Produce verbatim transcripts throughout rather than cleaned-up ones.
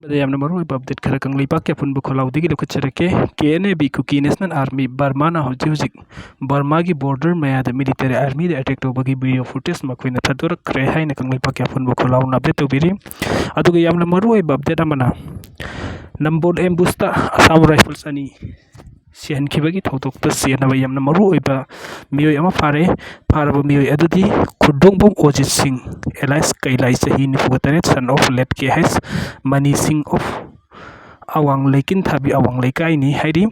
ꯃꯗ ꯌꯥꯝꯅ ꯃꯔꯨꯑꯣꯏꯕ ꯑꯞꯗꯦꯠ ꯈꯔ ꯀꯪꯂꯩꯄꯥꯛꯀꯤ ꯑꯄꯨꯟꯕ ꯈꯣꯜꯂꯥꯎꯗꯒꯤ ꯂꯧꯈꯠꯆꯔꯛꯀꯦ꯫ K N A B, Kuki national army, ꯕꯔꯃꯥꯅ ꯍꯧꯖꯤꯛ ꯍꯧꯖꯤꯛ ꯕꯔꯃꯥꯒꯤ ꯕꯣꯔꯗꯔ ꯃꯌꯥꯗ ꯃꯤꯂꯤꯇꯔꯤ ꯑꯥꯔꯃꯤꯗ ꯑꯦꯇꯦꯛ ꯇꯧꯕꯒꯤ ꯚꯤꯗꯤꯑꯣ ꯐꯨꯇꯦꯖ ꯃꯈꯣꯏꯅ ꯊꯥꯗꯣꯔꯛꯈ꯭ꯔꯦ ꯍꯥꯏꯅ ꯀꯪꯂꯩꯄꯥꯛꯀꯤ ꯑꯄꯨꯟꯕ ꯈꯣꯜꯂꯥꯎꯅ ꯑꯞꯗꯦꯠ ꯇꯧꯕꯤꯔꯤ꯫ ꯑꯗꯨꯒ ꯌꯥꯝꯅ ꯃꯔꯨꯑꯣꯏꯕ ꯑꯞꯗꯦꯠ ꯑꯃꯅ, ꯅꯝꯕꯣꯜ ꯑꯦꯝꯕꯨꯁꯇ ꯑꯁꯥꯝ ꯔꯥꯏꯐꯜꯁ ꯑꯅꯤ ꯁꯤꯍꯟꯈꯤꯕꯒꯤ ꯊꯧꯗꯣꯛꯇ ꯆꯦꯟꯅꯕ ꯌꯥꯝꯅ ꯃꯔꯨꯑꯣꯏꯕ ꯃꯤꯑꯣꯏ ꯑꯃ ꯐꯥꯔꯦ꯫ ꯐꯥꯔꯕ ꯃꯤꯑꯣꯏ ꯑꯗꯨꯗꯤ ꯈꯨꯔꯗꯣꯡꯕꯝ ꯑꯣꯖꯤꯠ ꯁꯤꯡ, alias ꯀꯩꯂꯥꯏ, ꯆꯍꯤ ꯅꯤꯐꯨꯒ ꯇꯔꯦꯠ, son of late K H Mani Singh of ꯑꯋꯥꯡ ꯂꯩꯀꯤꯟꯊꯥꯕꯤ ꯑꯋꯥꯡ ꯂꯩꯀꯥꯏꯅꯤ ꯍꯥꯏꯔꯤ꯫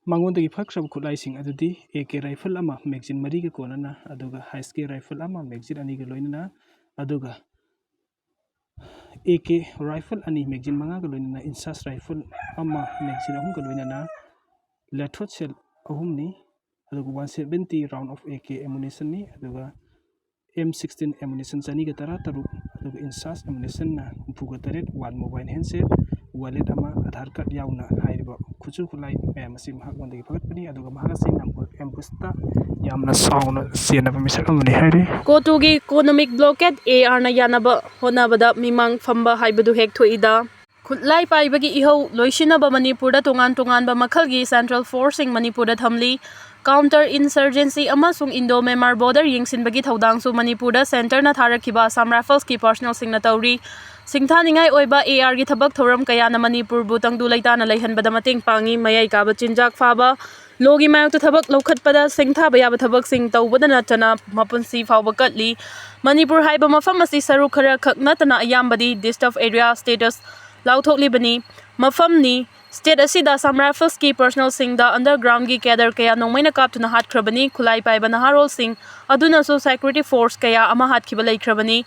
ꯃꯉꯣꯟꯗꯒꯤ ꯐꯥꯈ꯭ꯔꯕ ꯈꯨꯠꯂꯥꯏꯁꯤꯡ ꯑꯗꯨꯗꯤ ꯑꯦ ꯀꯦ ꯔꯥꯏꯐꯜ ꯑꯃ, ꯃꯦꯒꯖꯤꯟ ꯃꯔꯤꯒ ꯀꯣꯟꯅꯅ, ꯑꯗꯨꯒ ꯍꯩꯁ ꯀꯦ ꯔꯥꯏꯐꯜ ꯑꯃ, ꯃꯦꯒꯖꯤꯟ ꯑꯅꯤꯒ ꯂꯣꯏꯅꯅ, ꯑꯗꯨꯒ ꯑꯦ ꯀꯦ ꯔꯥꯏꯐꯜ ꯑꯅꯤ, ꯃꯦꯒꯖꯤꯟ ꯃꯉꯥꯒ ꯂꯣꯏꯅꯅ, ꯏꯟꯁꯥꯁ ꯔꯥꯏꯐꯜ ꯑꯃ, ꯃꯦꯒꯖꯤꯟ ꯑꯍꯨꯝꯒ ꯂꯣꯏꯅꯅ, ꯂꯦꯊꯣꯠ ꯁꯦꯜ ꯑꯍꯨꯝꯅꯤ, ꯑꯗꯨꯒ one seventy round of A K ꯑꯦꯃꯨꯅꯤꯁꯟꯅꯤ, ꯑꯗꯨꯒ ꯑꯦꯝ ꯁꯤꯛꯁꯇꯤꯟ ꯑꯦꯃꯨꯅꯤꯁꯟ ꯆꯅꯤꯒ ꯇꯔꯥ ꯇꯔꯨꯛ, ꯑꯗꯨꯒ ꯏꯟꯁꯥꯁ ꯑꯦꯃꯨꯅꯤꯁꯟꯅ ꯍꯨꯝꯐꯨꯒ ꯇꯔꯦꯠ, ꯋꯥꯟ ꯃꯣꯕꯥꯏꯜ ꯍꯦꯟꯁꯦꯠ, ꯋꯥꯂꯦꯠ ꯑꯃ, ꯑꯙꯥꯔ ꯀꯥꯔꯗ ꯌꯥꯎꯅ ꯍꯥꯏꯔꯤꯕ ꯈꯨꯠꯁꯨ ꯈꯨꯠꯂꯥꯏ ꯃꯌꯥꯝ ꯑꯁꯤ ꯃꯍꯥꯛꯉꯣꯟꯗꯒꯤ ꯐꯒꯠꯄꯅꯤ꯫ ꯑꯗꯨꯒ ꯃꯍꯥꯛ ꯑꯁꯤ ꯅꯝꯕꯣꯜ ꯑꯦꯝꯕꯨꯁꯇ ꯌꯥꯝꯅ ꯆꯥꯎꯅ ꯆꯦꯟꯅꯕ ꯃꯤꯁꯛ ꯑꯃꯅꯤ ꯍꯥꯏꯔꯤ꯫ ꯀꯣꯇꯨꯒꯤ economic blockade ꯑꯦ ꯑꯥꯔꯅ ꯌꯥꯅꯕ ꯍꯣꯠꯅꯕꯗ ꯃꯤꯃꯥꯡ ꯐꯝꯕ ꯍꯥꯏꯕꯗꯨ ꯍꯦꯛ ꯊꯣꯛꯏꯗ꯫ ꯈꯨꯠꯂꯥꯏ ꯄꯥꯏꯕꯒꯤ ꯏꯍꯧ ꯂꯣꯏꯁꯤꯟꯅꯕ ꯃꯅꯤꯄꯨꯔꯗ ꯇꯣꯉꯥꯟ ꯇꯣꯉꯥꯟꯕ ꯃꯈꯜꯒꯤ central forceꯁꯤꯡ ꯃꯅꯤꯄꯨꯔꯗ ꯊꯝꯂꯤ꯫ Counter insurgency ꯑꯃꯁꯨꯡ Indo Myanmar border ꯌꯦꯡꯁꯤꯟꯕꯒꯤ ꯊꯧꯗꯥꯡꯁꯨ ꯃꯅꯤꯄꯨꯔꯗ centreꯅ ꯊꯥꯔꯛꯈꯤꯕ Assam Riflesꯀꯤ personnelꯁꯤꯡꯅ ꯇꯧꯔꯤ꯫ ꯁꯤꯡꯊꯥꯅꯤꯡꯉꯥꯏ ꯑꯣꯏꯕ ꯑꯦ ꯑꯥꯔꯒꯤ ꯊꯕꯛ ꯊꯧꯔꯝ ꯀꯌꯥꯅ ꯃꯅꯤꯄꯨꯔꯕꯨ ꯇꯪꯗꯨ ꯂꯩꯇꯥꯅ ꯂꯩꯍꯟꯕꯗ ꯃꯇꯦꯡ ꯄꯥꯡꯉꯤ꯫ ꯃꯌꯥꯏ ꯀꯥꯕ ꯆꯤꯟꯖꯥꯛ ꯐꯥꯕ, ꯂꯣꯒꯤ ꯃꯥꯌꯣꯛꯇ ꯊꯕꯛ ꯂꯧꯈꯠꯄꯗ ꯁꯤꯡꯊꯥꯕ ꯌꯥꯕ ꯊꯕꯛꯁꯤꯡ ꯇꯧꯕꯗ ꯅꯠꯇꯅ ꯃꯄꯨꯟꯁꯤ ꯐꯥꯎꯕ ꯀꯠꯂꯤ꯫ ꯃꯅꯤꯄꯨꯔ ꯍꯥꯏꯕ ꯃꯐꯝ ꯑꯁꯤ ꯁꯔꯨꯛ ꯈꯔ ꯈꯛ ꯅꯠꯇꯅ ꯑꯌꯥꯝꯕꯗꯤ disturb area status ꯂꯥꯎꯊꯣꯛꯂꯤꯕꯅꯤ꯫ ꯃꯐꯝꯅꯤ꯫ State ꯑꯁꯤꯗ Assam Riflesꯀꯤ personnelꯁꯤꯡꯗ undergroundꯒꯤ cadre ꯀꯌꯥ ꯅꯣꯡꯃꯩꯅ ꯀꯥꯞꯇꯨꯅ ꯍꯥꯠꯈ꯭ꯔꯕꯅꯤ꯫ ꯈꯨꯠꯂꯥꯏ ꯄꯥꯏꯕ ꯅꯍꯥꯔꯣꯜꯁꯤꯡ ꯑꯗꯨꯅꯁꯨ security force ꯀꯌꯥ ꯑꯃ ꯍꯥꯠꯈꯤꯕ ꯂꯩꯈ꯭ꯔꯕꯅꯤ꯫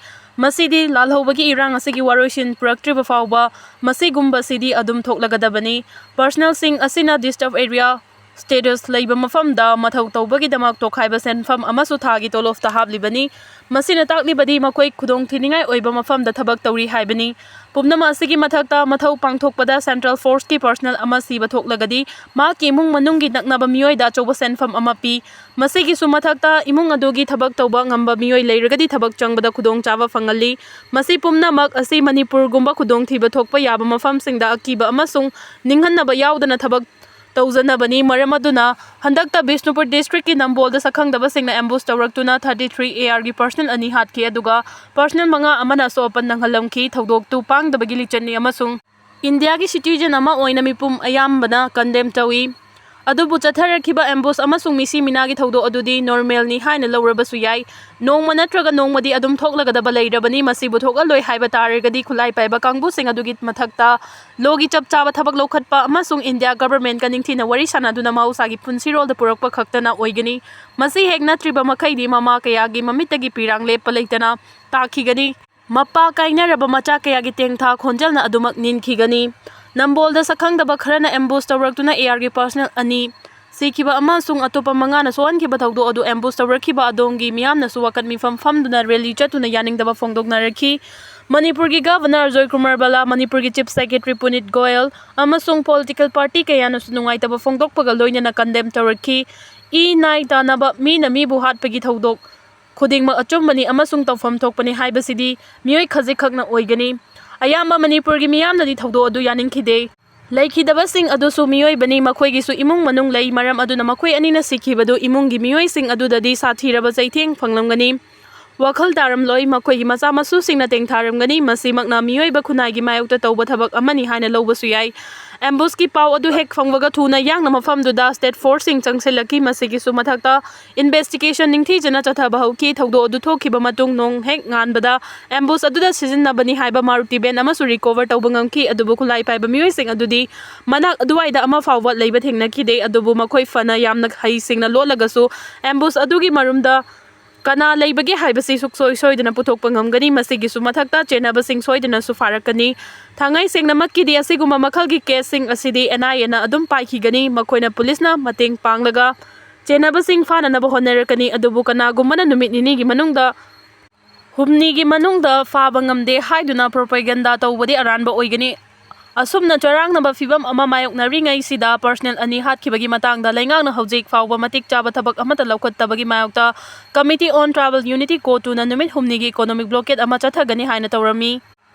ꯃꯁꯤꯗꯤ ꯂꯥꯜꯍꯧꯕꯒꯤ ꯏꯔꯥꯡ ꯑꯁꯤꯒꯤ ꯋꯥꯔꯣꯏꯁꯤꯟ ꯄꯨꯔꯛꯇ꯭ꯔꯤꯕ ꯐꯥꯎꯕ ꯃꯁꯤꯒꯨꯝꯕꯁꯤꯗꯤ ꯑꯗꯨꯝ ꯊꯣꯛꯂꯒꯗꯕꯅꯤ꯫ Personnelꯁꯤꯡ ꯑꯁꯤꯅ disturb area status ꯂꯩꯕ ꯃꯐꯝꯗ ꯃꯊꯧ ꯇꯧꯕꯒꯤꯗꯃꯛ ꯇꯣꯈꯥꯏꯕ ꯁꯦꯟꯐꯝ ꯑꯃꯁꯨ ꯊꯥꯒꯤ ꯇꯣꯂꯣꯞꯇ ꯍꯥꯞꯂꯤꯕꯅꯤ꯫ ꯃꯁꯤꯅ ꯇꯥꯛꯂꯤꯕꯗꯤ ꯃꯈꯣꯏ ꯈꯨꯗꯣꯡꯊꯤꯅꯤꯡꯉꯥꯏ ꯑꯣꯏꯕ ꯃꯐꯝꯗ ꯊꯕꯛ ꯇꯧꯔꯤ ꯍꯥꯏꯕꯅꯤ꯫ ꯄꯨꯝꯅꯃꯛ ꯑꯁꯤꯒꯤ ꯃꯊꯛꯇ, ꯃꯊꯧ ꯄꯥꯡꯊꯣꯛꯄꯗ central forceꯀꯤ personnel ꯑꯃ ꯁꯤꯕ ꯊꯣꯛꯂꯒꯗꯤ ꯃꯍꯥꯛꯀꯤ ꯏꯃꯨꯡ ꯃꯅꯨꯡꯒꯤ ꯅꯛꯅꯕ ꯃꯤꯑꯣꯏꯗ ꯑꯆꯧꯕ ꯁꯦꯟꯐꯝ ꯑꯃ ꯄꯤ꯫ ꯃꯁꯤꯒꯤꯁꯨ ꯃꯊꯛꯇ, ꯏꯃꯨꯡ ꯑꯗꯨꯒꯤ ꯊꯕꯛ ꯇꯧꯕ ꯉꯝꯕ ꯃꯤꯑꯣꯏ ꯂꯩꯔꯒꯗꯤ ꯊꯕꯛ ꯆꯪꯕꯗ ꯈꯨꯗꯣꯡꯆꯥꯕ ꯐꯪꯍꯜꯂꯤ꯫ ꯃꯁꯤ ꯄꯨꯝꯅꯃꯛ ꯑꯁꯤ ꯃꯅꯤꯄꯨꯔꯒꯨꯝꯕ ꯈꯨꯗꯣꯡꯊꯤꯕ ꯊꯣꯛꯄ ꯌꯥꯕ ꯃꯐꯝꯁꯤꯡꯗ ꯑꯀꯤꯕ ꯑꯃꯁꯨꯡ ꯅꯤꯡꯍꯟꯅꯕ ꯌꯥꯎꯗꯅ ꯊꯕꯛ ꯇꯧꯖꯅꯕꯅꯤ꯫ ꯃꯔꯝ ꯑꯗꯨꯅ ꯍꯟꯗꯛꯇ Bishnupur districtꯀꯤ ꯅꯝꯕꯣꯜꯗ ꯁꯛꯈꯪꯗꯕꯁꯤꯡꯅ ambush ꯇꯧꯔꯛꯇꯨꯅ thirty three ARꯒꯤ personnel ꯑꯅꯤ ꯍꯥꯠꯈꯤ, ꯑꯗꯨꯒ personnel ꯃꯉꯥ ꯑꯃꯅ ꯑꯁꯣꯛ ꯑꯄꯟ ꯅꯪꯍꯜꯂꯝꯈꯤ꯫ ꯊꯧꯗꯣꯛꯇꯨ ꯄꯥꯡꯗꯕꯒꯤ ꯂꯤꯆꯠꯅꯤ ꯑꯃꯁꯨꯡ ꯏꯟꯗꯤꯌꯥꯒꯤ citizen ꯑꯃ ꯑꯣꯏꯅ ꯃꯤꯄꯨꯝ ꯑꯌꯥꯝꯕꯅ condemn ꯇꯧꯏ꯫ ꯑꯗꯨꯕꯨ ꯆꯠꯊꯔꯛꯈꯤꯕ ambush ꯑꯃꯁꯨꯡ ꯃꯤꯁꯤ ꯃꯤꯅꯥꯒꯤ ꯊꯧꯗꯣꯛ ꯑꯗꯨꯗꯤ normalꯅꯤ ꯍꯥꯏꯅ ꯂꯧꯔꯕꯁꯨ ꯌꯥꯏ꯫ ꯅꯣꯡꯃ ꯅꯠꯇ꯭ꯔꯒ ꯅꯣꯡꯃꯗꯤ ꯑꯗꯨꯝ ꯊꯣꯛꯂꯒꯗꯕ ꯂꯩꯔꯕꯅꯤ꯫ ꯃꯁꯤꯕꯨ ꯊꯣꯛꯍꯜꯂꯣꯏ ꯍꯥꯏꯕ ꯇꯥꯔꯒꯗꯤ ꯈꯨꯠꯂꯥꯏ ꯄꯥꯏꯕ ꯀꯥꯡꯕꯨꯁꯤꯡ ꯑꯗꯨꯒꯤ ꯃꯊꯛꯇ lawꯒꯤ ꯆꯞ ꯆꯥꯕ ꯊꯕꯛ ꯂꯧꯈꯠꯄ ꯑꯃꯁꯨꯡ ꯏꯟꯗꯤꯌꯥ governmentꯀ ꯅꯤꯡꯊꯤꯅ ꯋꯥꯔꯤ ꯁꯥꯟꯅꯗꯨꯅ ꯃꯍꯧꯁꯥꯒꯤ ꯄꯨꯟꯁꯤꯔꯣꯜꯗ ꯄꯨꯔꯛꯄ ꯈꯛꯇꯅ ꯑꯣꯏꯒꯅꯤ꯫ ꯃꯁꯤ ꯍꯦꯛ ꯅꯠꯇ꯭ꯔꯤꯕ ꯃꯈꯩꯗꯤ ꯃꯃꯥ ꯀꯌꯥꯒꯤ ꯃꯃꯤꯠꯇꯒꯤ ꯄꯤꯔꯥꯡ ꯂꯦꯞꯄ ꯂꯩꯇꯅ ꯇꯥꯈꯤꯒꯅꯤ꯫ ꯃꯄꯥ ꯀꯥꯏꯅꯔꯕ ꯃꯆꯥ ꯀꯌꯥꯒꯤ ꯇꯦꯡꯊꯥ ꯈꯣꯟꯖꯦꯜꯅ ꯑꯗꯨꯃꯛ ꯅꯤꯟꯈꯤꯒꯅꯤ꯫ ꯅꯝꯕꯣꯜꯗ ꯁꯛꯈꯪꯗꯕ ꯈꯔꯅ ambush ꯇꯧꯔꯛꯇꯨꯅ ARꯒꯤ personnel ꯑꯅꯤ ꯁꯤꯈꯤꯕ ꯑꯃꯁꯨꯡ ꯑꯇꯣꯞꯄ ꯃꯉꯥꯅ ꯁꯣꯛꯍꯟꯈꯤꯕ ꯊꯧꯗꯣꯛ ꯑꯗꯨ ambush ꯇꯧꯔꯛꯈꯤꯕ ꯑꯗꯣꯝꯒꯤ ꯃꯤꯌꯥꯝꯅꯁꯨ ꯋꯥꯀꯠ ꯃꯤꯐꯝ ꯐꯝꯗꯨꯅ rally ꯆꯠꯇꯨꯅ ꯌꯥꯅꯤꯡꯗꯕ ꯐꯣꯡꯗꯣꯛꯅꯔꯛꯈꯤ꯫ ꯃꯅꯤꯄꯨꯔꯒꯤ Governor ꯑꯖꯣꯏ ꯀꯨꯃꯥꯔ ꯕꯂꯥ, ꯃꯅꯤꯄꯨꯔꯒꯤ Chief Secretary ꯄꯨꯅꯤꯠ ꯒꯣꯌꯜ ꯑꯃꯁꯨꯡ political party ꯀꯌꯥꯅꯁꯨ ꯅꯨꯡꯉꯥꯏꯇꯕ ꯐꯣꯡꯗꯣꯛꯄꯒ ꯂꯣꯏꯅꯅ condemn ꯇꯧꯔꯛꯈꯤ꯫ ꯏ ꯅꯥꯏ ꯇꯥꯅꯕ, ꯃꯤꯅ ꯃꯤꯕꯨ ꯍꯥꯠꯄꯒꯤ ꯊꯧꯗꯣꯛ ꯈꯨꯗꯤꯡꯃꯛ ꯑꯆꯨꯝꯕꯅꯤ ꯑꯃꯁꯨꯡ ꯇꯧꯐꯝ ꯊꯣꯛꯄꯅꯤ ꯍꯥꯏꯕꯁꯤꯗꯤ ꯃꯤꯑꯣꯏ ꯈꯖꯤꯛꯈꯛꯅ ꯑꯣꯏꯒꯅꯤ꯫ ꯑꯌꯥꯝꯕ ꯃꯅꯤꯄꯨꯔꯒꯤ ꯃꯤꯌꯥꯝꯅꯗꯤ ꯊꯧꯗꯣꯛ ꯑꯗꯨ ꯌꯥꯅꯤꯡꯈꯤꯗꯦ꯫ ꯂꯩꯈꯤꯗꯕꯁꯤꯡ ꯑꯗꯨꯁꯨ ꯃꯤꯑꯣꯏꯕꯅꯤ, ꯃꯈꯣꯏꯒꯤꯁꯨ ꯏꯃꯨꯡ ꯃꯅꯨꯡ ꯂꯩ, ꯃꯔꯝ ꯑꯗꯨꯅ ꯃꯈꯣꯏ ꯑꯅꯤꯅ ꯁꯤꯈꯤꯕꯗꯨ ꯏꯃꯨꯡꯒꯤ ꯃꯤꯑꯣꯏꯁꯤꯡ ꯑꯗꯨꯗꯗꯤ ꯁꯥꯊꯤꯔꯕ ꯆꯩꯊꯦꯡ ꯐꯪꯂꯝꯒꯅꯤ꯫ ꯋꯥꯈꯜ ꯇꯥꯔꯝꯂꯣꯏ, ꯃꯈꯣꯏꯒꯤ ꯃꯆꯥ ꯃꯁꯨꯁꯤꯡꯅ ꯇꯦꯡꯊꯥꯔꯝꯒꯅꯤ꯫ ꯃꯁꯤꯃꯛꯅ ꯃꯤꯑꯣꯏꯕ ꯈꯨꯟꯅꯥꯏꯒꯤ ꯃꯥꯌꯣꯛꯇ ꯇꯧꯕ ꯊꯕꯛ ꯑꯃꯅꯤ ꯍꯥꯏꯅ ꯂꯧꯕꯁꯨ ꯌꯥꯏ꯫ Ambushꯀꯤ ꯄꯥꯎ ꯑꯗꯨ ꯍꯦꯛ ꯐꯪꯕꯒ ꯊꯨꯅ ꯌꯥꯡꯅ ꯃꯐꯝꯗꯨꯗ state forceꯁꯤꯡ ꯆꯪꯁꯤꯜꯂꯛꯈꯤ꯫ ꯃꯁꯤꯒꯤꯁꯨ ꯃꯊꯛꯇ investigation ꯅꯤꯡꯊꯤꯖꯅ ꯆꯠꯊꯕ ꯍꯧꯈꯤ꯫ ꯊꯧꯗꯣꯛ ꯑꯗꯨ ꯊꯣꯛꯈꯤꯕ ꯃꯇꯨꯡ ꯅꯣꯡ ꯍꯦꯛ ꯉꯥꯟꯕꯗ ambush ꯑꯗꯨꯗ ꯁꯤꯖꯤꯟꯅꯕꯅꯤ ꯍꯥꯏꯕ Maruti van ꯑꯃꯁꯨ recover ꯇꯧꯕ ꯉꯝꯈꯤ꯫ ꯑꯗꯨꯕꯨ ꯈꯨꯠꯂꯥꯏ ꯄꯥꯏꯕ ꯃꯤꯑꯣꯏꯁꯤꯡ ꯑꯗꯨꯗꯤ ꯃꯅꯥꯛ ꯑꯗꯨꯋꯥꯏꯗ ꯑꯃ ꯐꯥꯎꯕ ꯂꯩꯕ ꯊꯦꯡꯅꯈꯤꯗꯦ꯫ ꯑꯗꯨꯕꯨ ꯃꯈꯣꯏ ꯐꯅ ꯌꯥꯝꯅ ꯍꯩꯁꯤꯡꯅ ꯂꯣꯠꯂꯒꯁꯨ ambush ꯑꯗꯨꯒꯤ ꯃꯔꯨꯝꯗ ꯀꯅꯥ ꯂꯩꯕꯒꯦ ꯍꯥꯏꯕꯁꯤ ꯁꯨꯛꯁꯣꯏ ꯁꯣꯏꯗꯅ ꯄꯨꯊꯣꯛꯄ ꯉꯝꯒꯅꯤ꯫ ꯃꯁꯤꯒꯤꯁꯨ ꯃꯊꯛꯇ ꯆꯦꯟꯅꯕꯁꯤꯡ ꯁꯣꯏꯗꯅꯁꯨ ꯐꯥꯔꯛꯀꯅꯤ꯫ ꯊꯥꯡꯉꯩ ꯁꯦꯡꯅꯃꯛꯀꯤꯗꯤ ꯑꯁꯤꯒꯨꯝꯕ ꯃꯈꯜꯒꯤ ꯀꯦꯁꯁꯤꯡ ꯑꯁꯤꯗꯤ ꯑꯦꯟ ꯑꯥꯏ ꯑꯦꯅ ꯑꯗꯨꯝ ꯄꯥꯏꯈꯤꯒꯅꯤ꯫ ꯃꯈꯣꯏꯅ ꯄꯨꯂꯤꯁꯅ ꯃꯇꯦꯡ ꯄꯥꯡꯂꯒ ꯆꯦꯟꯅꯕꯁꯤꯡ ꯐꯥꯅꯅꯕ ꯍꯣꯠꯅꯔꯛꯀꯅꯤ꯫ ꯑꯗꯨꯕꯨ ꯀꯅꯥꯒꯨꯝꯕꯅ ꯅꯨꯃꯤꯠ ꯅꯤꯅꯤꯒꯤ ꯃꯅꯨꯡꯗ, ꯍꯨꯝꯅꯤꯒꯤ ꯃꯅꯨꯡꯗ ꯐꯥꯕ ꯉꯝꯗꯦ ꯍꯥꯏꯗꯨꯅ ꯄ꯭ꯔꯣꯄꯦꯒꯦꯟꯗꯥ ꯇꯧꯕꯗꯤ ꯑꯔꯥꯟꯕ ꯑꯣꯏꯒꯅꯤ꯫ ꯑꯁꯨꯝꯅ ꯆꯔꯥꯡꯅꯕ ꯐꯤꯚꯝ ꯑꯃ ꯃꯥꯌꯣꯛꯅꯔꯤꯉꯩꯁꯤꯗ ꯄꯔꯁꯅꯦꯜ ꯑꯅꯤ ꯍꯥꯠꯈꯤꯕꯒꯤ ꯃꯇꯥꯡꯗ ꯂꯩꯉꯥꯛꯅ ꯍꯧꯖꯤꯛ ꯐꯥꯎꯕ ꯃꯇꯤꯛ ꯆꯥꯕ ꯊꯕꯛ ꯑꯃꯠꯇ ꯂꯧꯈꯠꯇꯕꯒꯤ ꯃꯥꯌꯣꯛꯇ Committee on Tribal Unity, ꯀꯣꯇꯨꯅ ꯅꯨꯃꯤꯠ ꯍꯨꯝꯅꯤꯒꯤ ꯏꯀꯣꯅꯣꯃꯤꯛ ꯕ꯭ꯂꯣꯀꯦꯠ ꯑꯃ ꯆꯠꯊꯒꯅꯤ ꯍꯥꯏꯅ ꯇꯧꯔꯝꯃꯤ꯫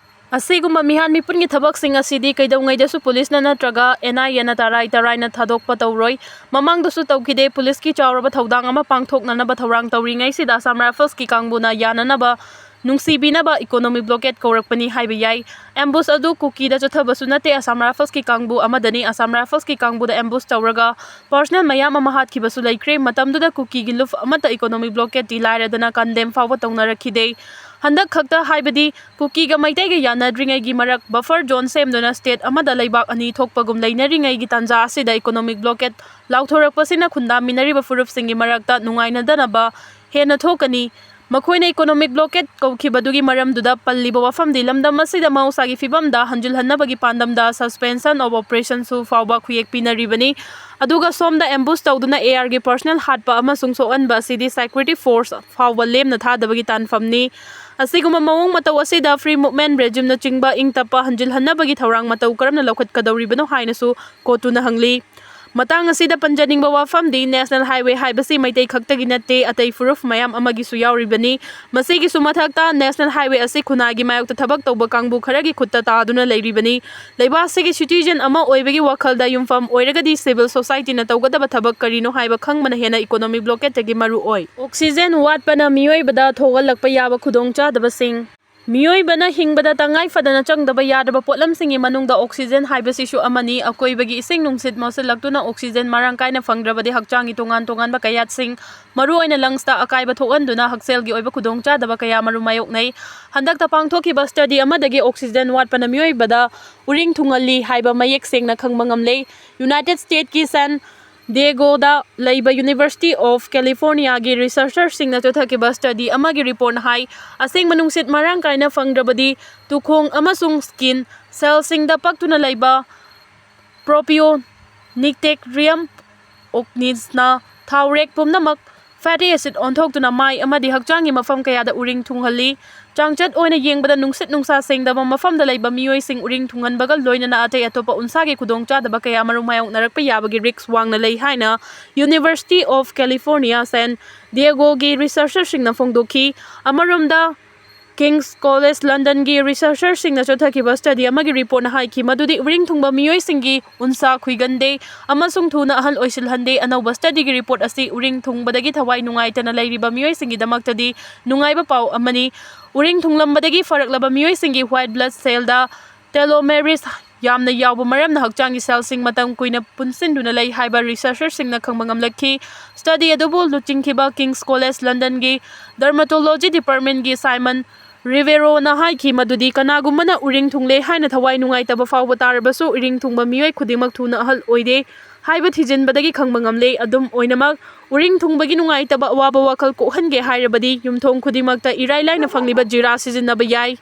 ꯑꯁꯤꯒꯨꯝꯕ ꯃꯤꯍꯥꯟ ꯃꯤꯄꯨꯟꯒꯤ ꯊꯕꯛꯁꯤꯡ ꯑꯁꯤꯗꯤ ꯀꯩꯗꯧꯉꯩꯗꯁꯨ ꯄꯨꯂꯤꯁꯅ ꯅꯠꯇ꯭ꯔꯒ ꯑꯦꯟ ꯑꯥꯏ ꯑꯦꯅ ꯇꯔꯥꯏ ꯇꯔꯥꯏꯅ ꯊꯥꯗꯣꯛꯄ ꯇꯧꯔꯣꯏ꯫ ꯃꯃꯥꯡꯗꯁꯨ ꯇꯧꯈꯤꯗꯦ꯫ ꯄꯨꯂꯤꯁꯀꯤ ꯆꯥꯎꯔꯕ ꯊꯧꯗꯥꯡ ꯑꯃ ꯄꯥꯡꯊꯣꯛꯅꯅꯕ ꯊꯧꯔꯥꯡ ꯇꯧꯔꯤꯉꯩꯁꯤꯗ ꯑꯁꯥꯝ ꯔꯥꯏꯐꯜꯁꯀꯤ ꯀꯥꯡꯕꯨꯅ ꯌꯥꯅꯅꯕ ꯅꯨꯡꯁꯤꯕꯤꯅꯕ ꯏꯀꯣꯅꯣꯃꯤꯛ ꯕ꯭ꯂꯣꯀꯦꯠ ꯀꯧꯔꯛꯄꯅꯤ ꯍꯥꯏꯕ ꯌꯥꯏ꯫ ꯑꯦꯝꯕꯨꯁ ꯑꯗꯨ ꯀꯨꯀꯤꯗ ꯆꯠꯊꯕꯁꯨ ꯅꯠꯇꯦ, ꯑꯁꯥꯝ ꯔꯥꯏꯐꯜꯁꯀꯤ ꯀꯥꯡꯕꯨ ꯑꯃꯗꯅꯤ꯫ ꯑꯁꯥꯝ ꯔꯥꯏꯐꯜꯁꯀꯤ ꯀꯥꯡꯕꯨꯗ ꯑꯦꯝꯕꯨꯁ ꯇꯧꯔꯒ ꯄꯔꯁꯅꯦꯜ ꯃꯌꯥꯝ ꯑꯃ ꯍꯥꯠꯈꯤꯕꯁꯨ ꯂꯩꯈ꯭ꯔꯦ꯫ ꯃꯇꯝꯗꯨꯗ ꯀꯨꯀꯤꯒꯤ ꯂꯨꯞ ꯑꯃꯠꯇ ꯏꯀꯣꯅꯣꯃꯤꯛ ꯕ꯭ꯂꯣꯀꯦꯠꯇꯤ ꯂꯥꯏꯔꯗꯅ ꯀꯟꯗꯦꯝ ꯐꯥꯎꯕ ꯇꯧꯅꯔꯛꯈꯤꯗꯦ꯫ ꯍꯟꯗꯛ ꯈꯛꯇ, ꯍꯥꯏꯕꯗꯤ ꯀꯨꯀꯤꯒ ꯃꯩꯇꯩꯒ ꯌꯥꯅꯗ꯭ꯔꯤꯉꯩꯒꯤ ꯃꯔꯛ ꯕꯐꯔ ꯖꯣꯟ ꯁꯦꯝꯗꯨꯅ ꯁ꯭ꯇꯦꯠ ꯑꯃꯗ ꯂꯩꯕꯥꯛ ꯑꯅꯤ ꯊꯣꯛꯄꯒꯨꯝ ꯂꯩꯅꯔꯤꯉꯩꯒꯤ ꯇꯥꯟꯖꯥ ꯑꯁꯤꯗ ꯏꯀꯣꯅꯣꯃꯤꯛ ꯕ꯭ꯂꯣꯀꯦꯠ ꯂꯥꯎꯊꯣꯔꯛꯄꯁꯤꯅ ꯈꯨꯟꯗꯥꯃꯤꯟꯅꯔꯤꯕ ꯐꯨꯔꯨꯞꯁꯤꯡꯒꯤ ꯃꯔꯛꯇ ꯅꯨꯡꯉꯥꯏꯅꯗꯅꯕ ꯍꯦꯟꯅ ꯊꯣꯛꯀꯅꯤ꯫ ꯃꯈꯣꯏꯅ ꯏꯀꯣꯅꯣꯃꯤꯛ ꯕ꯭ꯂꯣꯀꯦꯠ ꯀꯧꯈꯤꯕꯗꯨꯒꯤ ꯃꯔꯝꯗꯨꯗ ꯄꯜꯂꯤꯕ ꯋꯥꯐꯝꯗꯤ ꯂꯝꯗꯝ ꯑꯁꯤꯗ ꯃꯍꯧꯁꯥꯒꯤ ꯐꯤꯕꯝꯗ ꯍꯟꯖꯤꯜꯍꯟꯅꯕꯒꯤ ꯄꯥꯟꯗꯝꯗ Suspension of Operationꯁꯨ ꯐꯥꯎꯕ ꯈꯨꯌꯦꯛ ꯄꯤꯅꯔꯤꯕꯅꯤ꯫ ꯑꯗꯨꯒ ꯁꯣꯝꯗ ꯑꯦꯝꯕꯨꯁ ꯇꯧꯗꯨꯅ ꯑꯦ ꯑꯥꯔꯒꯤ ꯄꯔꯁꯅꯦꯜ ꯍꯥꯠꯄ ꯑꯃꯁꯨꯡ ꯁꯣꯛꯍꯟꯕ ꯑꯁꯤꯗꯤ ꯁꯦꯀ꯭ꯌꯨꯔꯤꯇꯤ ꯐꯣꯔꯁ ꯐꯥꯎꯕ ꯂꯦꯝꯅ ꯊꯥꯗꯕꯒꯤ ꯇꯥꯟꯐꯝꯅꯤ꯫ ꯑꯁꯤꯒꯨꯝꯕ ꯃꯑꯣꯡ ꯃꯇꯧ ꯑꯁꯤꯗ ꯐ꯭ꯔꯤ ꯃꯨꯚꯃꯦꯟꯠ ꯔꯦꯖꯤꯝꯅꯆꯤꯡꯕ ꯏꯪ ꯇꯞꯄ ꯍꯟꯖꯤꯜꯍꯟꯅꯕꯒꯤ ꯊꯧꯔꯥꯡ ꯃꯇꯧ ꯀꯔꯝꯅ ꯂꯧꯈꯠꯀꯗꯧꯔꯤꯕꯅꯣ ꯍꯥꯏꯅꯁꯨ ꯀꯣꯇꯨꯅ ꯍꯪꯂꯤ꯫ ꯃꯇꯥꯡ ꯑꯁꯤꯗ ꯄꯟꯖꯅꯤꯡꯕ ꯋꯥꯐꯝꯗꯤ, ꯅꯦꯁꯅꯦꯜ ꯍꯥꯏꯋꯦ ꯍꯥꯏꯕꯁꯤ ꯃꯩꯇꯩ ꯈꯛꯇꯒꯤ ꯅꯠꯇꯦ, ꯑꯇꯩ ꯐꯨꯔꯨꯞ ꯃꯌꯥꯝ ꯑꯃꯒꯤꯁꯨ ꯌꯥꯎꯔꯤꯕꯅꯤ꯫ ꯃꯁꯤꯒꯤꯁꯨ ꯃꯊꯛꯇ, ꯅꯦꯁꯅꯦꯜ ꯍꯥꯏꯋꯦ ꯑꯁꯤ ꯈꯨꯟꯅꯥꯏꯒꯤ ꯃꯥꯌꯣꯛꯇ ꯊꯕꯛ ꯇꯧꯕ ꯀꯥꯡꯕꯨ ꯈꯔꯒꯤ ꯈꯨꯠꯇ ꯇꯥꯗꯨꯅ ꯂꯩꯔꯤꯕꯅꯤ꯫ ꯂꯩꯕꯥꯛ ꯑꯁꯤꯒꯤ ꯁꯤꯇꯤꯖꯟ ꯑꯃ ꯑꯣꯏꯕꯒꯤ ꯋꯥꯈꯜꯗ ꯌꯨꯝꯐꯝ ꯑꯣꯏꯔꯒꯗꯤ, ꯁꯤꯚꯤꯜ ꯁꯣꯁꯥꯏꯇꯤꯅ ꯇꯧꯒꯗꯕ ꯊꯕꯛ ꯀꯔꯤꯅꯣ ꯍꯥꯏꯕ ꯈꯪꯕꯅ ꯍꯦꯟꯅ ꯏꯀꯣꯅꯣꯃꯤꯛ ꯕ꯭ꯂꯣꯀꯦꯠꯇꯒꯤ ꯃꯔꯨ ꯑꯣꯏ꯫ ꯑꯣꯛꯁꯤꯖꯦꯟ ꯋꯥꯠꯄꯅ ꯃꯤꯑꯣꯏꯕꯗ ꯊꯣꯛꯍꯜꯂꯛꯄ ꯌꯥꯕ ꯈꯨꯗꯣꯡꯆꯥꯗꯕꯁꯤꯡ꯫ ꯃꯤꯑꯣꯏꯕꯅ ꯍꯤꯡꯕꯗ ꯇꯉꯥꯏ ꯐꯗꯅ ꯆꯪꯗꯕ ꯌꯥꯗ꯭ꯔꯕ ꯄꯣꯠꯂꯝꯁꯤꯡꯒꯤ ꯃꯅꯨꯡꯗ ꯑꯣꯛꯁꯤꯖꯦꯟ ꯍꯥꯏꯕꯁꯤꯁꯨ ꯑꯃꯅꯤ꯫ ꯑꯀꯣꯏꯕꯒꯤ ꯏꯁꯤꯡ ꯅꯨꯡꯁꯤꯠ ꯃꯣꯠꯁꯤꯜꯂꯛꯇꯨꯅ ꯑꯣꯛꯁꯤꯖꯦꯟ ꯃꯔꯥꯡ ꯀꯥꯏꯅ ꯐꯪꯗ꯭ꯔꯕꯗꯤ ꯍꯛꯆꯥꯡꯒꯤ ꯇꯣꯉꯥꯟ ꯇꯣꯉꯥꯟꯕ ꯀꯌꯥꯠꯁꯤꯡ, ꯃꯔꯨꯑꯣꯏꯅ ꯂꯪꯁꯇ ꯑꯀꯥꯏꯕ ꯊꯣꯛꯍꯟꯗꯨꯅ ꯍꯛꯁꯦꯜꯒꯤ ꯑꯣꯏꯕ ꯈꯨꯗꯣꯡꯆꯥꯗꯕ ꯀꯌꯥ ꯃꯔꯨꯝ ꯃꯥꯌꯣꯛꯅꯩ꯫ ꯍꯟꯗꯛꯇ ꯄꯥꯡꯊꯣꯛꯈꯤꯕ ꯁ꯭ꯇꯗꯤ ꯑꯃꯗꯒꯤ ꯑꯣꯛꯁꯤꯖꯦꯟ ꯋꯥꯠꯄꯅ ꯃꯤꯑꯣꯏꯕꯗ ꯎꯔꯤꯡ ꯊꯨꯡꯍꯜꯂꯤ ꯍꯥꯏꯕ ꯃꯌꯦꯛ ꯁꯦꯡꯅ ꯈꯪꯕ ꯉꯝꯂꯦ꯫ ꯌꯨꯅꯥꯏꯇꯦꯗ ꯁ꯭ꯇꯦꯠꯀꯤ ꯁꯦꯟ ꯗꯤꯌꯦꯒꯣꯗ ꯂꯩꯕ University of Californiaꯒꯤ researcherꯁꯤꯡꯅ ꯆꯠꯊꯈꯤꯕ study ꯑꯃꯒꯤ reportꯅ ꯍꯥꯏ, ꯑꯁꯦꯡꯕ ꯅꯨꯡꯁꯤꯠ ꯃꯔꯥꯡ ꯀꯥꯏꯅ ꯐꯪꯗ꯭ꯔꯕꯗꯤ ꯇꯨꯈꯣꯡ ꯑꯃꯁꯨꯡ skin cellꯁꯤꯡꯗ ꯄꯛꯇꯨꯅ ꯂꯩꯕ propionitrate ions ꯊꯥꯎꯔꯦꯛ ꯄꯨꯝꯅꯃꯛ fatty acid ꯑꯣꯟꯊꯣꯛꯇꯨꯅ ꯃꯥꯏ ꯑꯃꯗꯤ ꯍꯛꯆꯥꯡꯒꯤ ꯃꯐꯝ ꯀꯌꯥꯗ ꯎꯔꯤꯡ ꯊꯨꯡꯍꯜꯂꯤ꯫ ꯆꯥꯡꯆꯠ ꯑꯣꯏꯅ ꯌꯦꯡꯕꯗ, ꯅꯨꯡꯁꯤꯠ ꯅꯨꯡꯁꯥ ꯁꯦꯡꯗꯕ ꯃꯐꯝꯗ ꯂꯩꯕ ꯃꯤꯑꯣꯏꯁꯤꯡ ꯎꯔꯤꯡ ꯊꯨꯡꯍꯟꯕꯒ ꯂꯣꯏꯅꯅ ꯑꯇꯩ ꯑꯇꯣꯞꯄ ꯎꯟꯁꯥꯒꯤ ꯈꯨꯗꯣꯡꯆꯥꯗꯕ ꯀꯌꯥ ꯃꯔꯨꯝ ꯃꯥꯌꯣꯛꯅꯔꯛꯄ ꯌꯥꯕꯒꯤ risk ꯋꯥꯡꯅ ꯂꯩ ꯍꯥꯏꯅ University of California San Diegoꯒꯤ researcherꯁꯤꯡꯅ ꯐꯣꯡꯗꯣꯛꯈꯤ꯫ ꯑꯃꯔꯣꯝꯗ, King's College Londonꯒꯤ researcherꯁꯤꯡꯅ ꯆꯠꯊꯈꯤꯕ study ꯑꯃꯒꯤ reportꯅ ꯍꯥꯏꯈꯤ ꯃꯗꯨꯗꯤ ꯎꯔꯤꯡ ꯊꯨꯡꯕ ꯃꯤꯑꯣꯏꯁꯤꯡꯒꯤ ꯎꯟꯁꯥ ꯈꯨꯏꯒꯟꯗꯦ ꯑꯃꯁꯨꯡ ꯊꯨꯅ ꯑꯍꯜ ꯑꯣꯏꯁꯤꯜꯍꯟꯗꯦ꯫ ꯑꯅꯧꯕ studyꯒꯤ report ꯑꯁꯤ ꯎꯔꯤꯡ ꯊꯨꯡꯕꯗꯒꯤ ꯊꯋꯥꯏ ꯅꯨꯡꯉꯥꯏꯇꯅ ꯂꯩꯔꯤꯕ ꯃꯤꯑꯣꯏꯁꯤꯡꯒꯤꯗꯃꯛꯇꯗꯤ ꯅꯨꯡꯉꯥꯏꯕ ꯄꯥꯎ ꯑꯃꯅꯤ꯫ ꯎꯔꯤꯡ ꯊꯨꯡꯂꯝꯕꯗꯒꯤ ꯐꯔꯛꯂꯕ ꯃꯤꯑꯣꯏꯁꯤꯡꯒꯤ white blood cellꯗ telomerase ꯌꯥꯝꯅ ꯌꯥꯎꯕ ꯃꯔꯝꯅ ꯍꯛꯆꯥꯡꯒꯤ cellꯁꯤꯡ ꯃꯇꯝ ꯀꯨꯏꯅ ꯄꯨꯟꯁꯤꯟꯗꯨꯅ ꯂꯩ ꯍꯥꯏꯕ researcherꯁꯤꯡꯅ ꯈꯪꯕ ꯉꯝꯂꯛꯈꯤ꯫ Study ꯑꯗꯨꯕꯨ ꯂꯨꯆꯤꯡꯈꯤꯕ King's College Londonꯒꯤ dermatology departmentꯀꯤ Simon Riveroꯅ ꯍꯥꯏꯈꯤ ꯃꯗꯨꯗꯤ ꯀꯅꯥꯒꯨꯝꯕꯅ ꯎꯔꯤꯡ ꯊꯨꯡꯂꯦ ꯍꯥꯏꯅ ꯊꯋꯥꯏ ꯅꯨꯡꯉꯥꯏꯇꯕ ꯐꯥꯎꯕ ꯇꯥꯔꯕꯁꯨ, ꯎꯔꯤꯡ ꯊꯨꯡꯕ ꯃꯤꯑꯣꯏ ꯈꯨꯗꯤꯡꯃꯛ ꯊꯨꯅ ꯑꯍꯜ ꯑꯣꯏꯗꯦ ꯍꯥꯏꯕ ꯊꯤꯖꯤꯟꯕꯗꯒꯤ ꯈꯪꯕ ꯉꯝꯂꯦ꯫ ꯑꯗꯨꯝ ꯑꯣꯏꯅꯃꯛ, ꯎꯔꯤꯡ ꯊꯨꯡꯕꯒꯤ ꯅꯨꯡꯉꯥꯏꯇꯕ ꯑꯋꯥꯕ ꯋꯥꯈꯜ ꯀꯣꯛꯍꯟꯒꯦ ꯍꯥꯏꯔꯕꯗꯤ, ꯌꯨꯝꯊꯣꯡ ꯈꯨꯗꯤꯡꯃꯛꯇ ꯏꯔꯥꯏ ꯂꯥꯏꯅ ꯐꯪꯂꯤꯕ ꯖꯤꯔꯥ ꯁꯤꯖꯤꯟꯅꯕ ꯌꯥꯏ꯫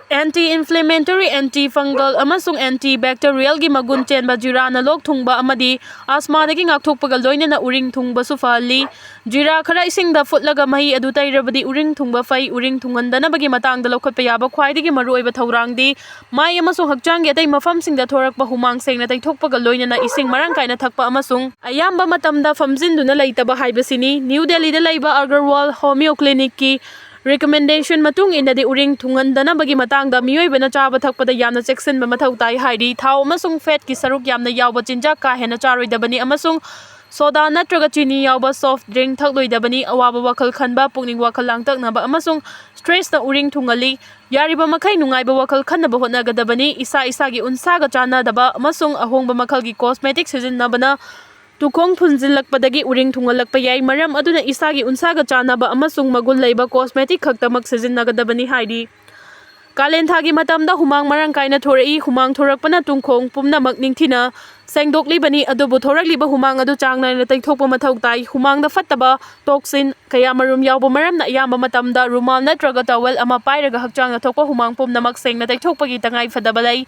Anti-inflammatory, anti-fungal ꯑꯃꯁꯨꯡ antibacterialꯒꯤ ꯃꯒꯨꯟ ꯆꯦꯟꯕ ꯖꯤꯔꯥꯅ ꯂꯣꯛ ꯊꯨꯡꯕ ꯑꯃꯗꯤ asthmaꯗꯒꯤ ꯉꯥꯛꯊꯣꯛꯄꯒ ꯂꯣꯏꯅꯅ ꯎꯔꯤꯡ ꯊꯨꯡꯕꯁꯨ ꯐꯍꯜꯂꯤ꯫ ꯖꯤꯔꯥ ꯈꯔ ꯏꯁꯤꯡꯗ ꯐꯨꯠꯂꯒ ꯃꯍꯤ ꯑꯗꯨ ꯇꯩꯔꯕꯗꯤ ꯎꯔꯤꯡ ꯊꯨꯡꯕ ꯐꯩ꯫ ꯎꯔꯤꯡ ꯊꯨꯡꯍꯟꯗꯅꯕꯒꯤ ꯃꯇꯥꯡꯗ ꯂꯧꯈꯠꯄ ꯌꯥꯕ ꯈ꯭ꯋꯥꯏꯗꯒꯤ ꯃꯔꯨꯑꯣꯏꯕ ꯊꯧꯔꯥꯡꯗꯤ ꯃꯥꯏ ꯑꯃꯁꯨꯡ ꯍꯛꯆꯥꯡꯒꯤ ꯑꯇꯩ ꯃꯐꯝꯁꯤꯡꯗ ꯊꯣꯔꯛꯄ ꯍꯨꯃꯥꯡ ꯁꯦꯡꯅ ꯇꯩꯊꯣꯛꯄꯒ ꯂꯣꯏꯅꯅ ꯏꯁꯤꯡ ꯃꯔꯥꯡ ꯀꯥꯏꯅ ꯊꯛꯄ ꯑꯃꯁꯨꯡ ꯑꯌꯥꯝꯕ ꯃꯇꯝꯗ ꯐꯝꯖꯤꯟꯗꯨꯅ ꯂꯩꯇꯕ ꯍꯥꯏꯕꯁꯤꯅꯤ꯫ New Delhiꯗ ꯂꯩꯕ Agarwal Homeo Clinicꯀꯤ recommendation ꯃꯇꯨꯡ ꯏꯟꯅꯗꯤ ꯎꯔꯤꯡ ꯊꯨꯡꯍꯟꯗꯅꯕꯒꯤ ꯃꯇꯥꯡꯗ ꯃꯤꯑꯣꯏꯕꯅ ꯆꯥꯕ ꯊꯛꯄꯗ ꯌꯥꯝꯅ ꯆꯦꯛꯁꯤꯟꯕ ꯃꯊꯧ ꯇꯥꯏ ꯍꯥꯏꯔꯤ꯫ ꯊꯥꯎ ꯑꯃꯁꯨꯡ fatꯀꯤ ꯁꯔꯨꯛ ꯌꯥꯝꯅ ꯌꯥꯎꯕ ꯆꯤꯟꯖꯥꯛ ꯀꯥ ꯍꯦꯟꯅ ꯆꯥꯔꯣꯏꯗꯕꯅꯤ ꯑꯃꯁꯨꯡ soda ꯅꯠꯇ꯭ꯔꯒ ꯆꯤꯅꯤ ꯌꯥꯎꯕ soft drink ꯊꯛꯂꯣꯏꯗꯕꯅꯤ꯫ ꯑꯋꯥꯕ ꯋꯥꯈꯜ ꯈꯟꯕ, ꯄꯨꯛꯅꯤꯡ ꯋꯥꯈꯜ ꯂꯥꯡꯇꯛꯅꯕ ꯑꯃꯁꯨꯡ stressꯅ ꯎꯔꯤꯡ ꯊꯨꯡꯍꯜꯂꯤ꯫ ꯌꯥꯔꯤꯕ ꯃꯈꯩ ꯅꯨꯡꯉꯥꯏꯕ ꯋꯥꯈꯜ ꯈꯟꯅꯕ ꯍꯣꯠꯅꯒꯗꯕꯅꯤ꯫ ꯏꯁꯥ ꯏꯁꯥꯒꯤ ꯎꯟꯁꯥꯒ ꯆꯥꯟꯅꯗꯕ ꯑꯃꯁꯨꯡ ꯑꯍꯣꯡꯕ ꯃꯈꯜꯒꯤ cosmetic ꯁꯤꯖꯤꯟꯅꯕꯅ ꯇꯨꯈꯣꯡ ꯐꯨꯟꯖꯤꯜꯂꯛꯄꯗꯒꯤ ꯎꯔꯤꯡ ꯊꯨꯡꯍꯜꯂꯛꯄ ꯌꯥꯏ꯫ ꯃꯔꯝ ꯑꯗꯨꯅ ꯏꯁꯥꯒꯤ ꯎꯟꯁꯥꯒ ꯆꯥꯟꯅꯕ ꯑꯃꯁꯨꯡ ꯃꯒꯨꯟ ꯂꯩꯕ cosmetic ꯈꯛꯇꯃꯛ ꯁꯤꯖꯤꯟꯅꯒꯗꯕꯅꯤ ꯍꯥꯏꯔꯤ꯫ ꯀꯥꯂꯦꯟ ꯊꯥꯒꯤ ꯃꯇꯝꯗ ꯍꯨꯃꯥꯡ ꯃꯔꯥꯡ ꯀꯥꯏꯅ ꯊꯣꯔꯛꯏ꯫ ꯍꯨꯃꯥꯡ ꯊꯣꯔꯛꯄꯅ ꯇꯨꯡꯈꯣꯡ ꯄꯨꯝꯅꯃꯛ ꯅꯤꯡꯊꯤꯅ ꯁꯦꯡꯗꯣꯛꯂꯤꯕꯅꯤ, ꯑꯗꯨꯕꯨ ꯊꯣꯔꯛꯂꯤꯕ ꯍꯨꯃꯥꯡ ꯑꯗꯨ ꯆꯥꯡ ꯅꯥꯏꯅ ꯇꯩꯊꯣꯛꯄ ꯃꯊꯧ ꯇꯥꯏ꯫ ꯍꯨꯃꯥꯡꯗ ꯐꯠꯇꯕ ꯇꯣꯛꯁꯤꯟ ꯀꯌꯥꯃꯔꯨꯝ ꯌꯥꯎꯕ ꯃꯔꯝꯅ ꯑꯌꯥꯝꯕ ꯃꯇꯝꯗ ꯔꯨꯃꯥꯜ ꯅꯠꯇ꯭ꯔꯒ ꯇꯋꯦꯜ ꯑꯃ ꯄꯥꯏꯔꯒ ꯍꯛꯆꯥꯡꯗ ꯊꯣꯛꯄ ꯍꯨꯃꯥꯡ ꯄꯨꯝꯅꯃꯛ ꯁꯦꯡꯅ ꯇꯩꯊꯣꯛꯄꯒꯤ ꯇꯉꯥꯏ ꯐꯗꯕ ꯂꯩ꯫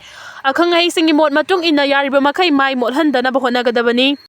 ꯑꯈꯪ ꯑꯍꯩꯁꯤꯡꯒꯤ ꯃꯣꯠ ꯃꯇꯨꯡ ꯏꯟꯅ ꯌꯥꯔꯤꯕ ꯃꯈꯩ ꯃꯥꯏ ꯃꯣꯠꯍꯟꯗꯅꯕ ꯍꯣꯠꯅꯒꯗꯕꯅꯤ꯫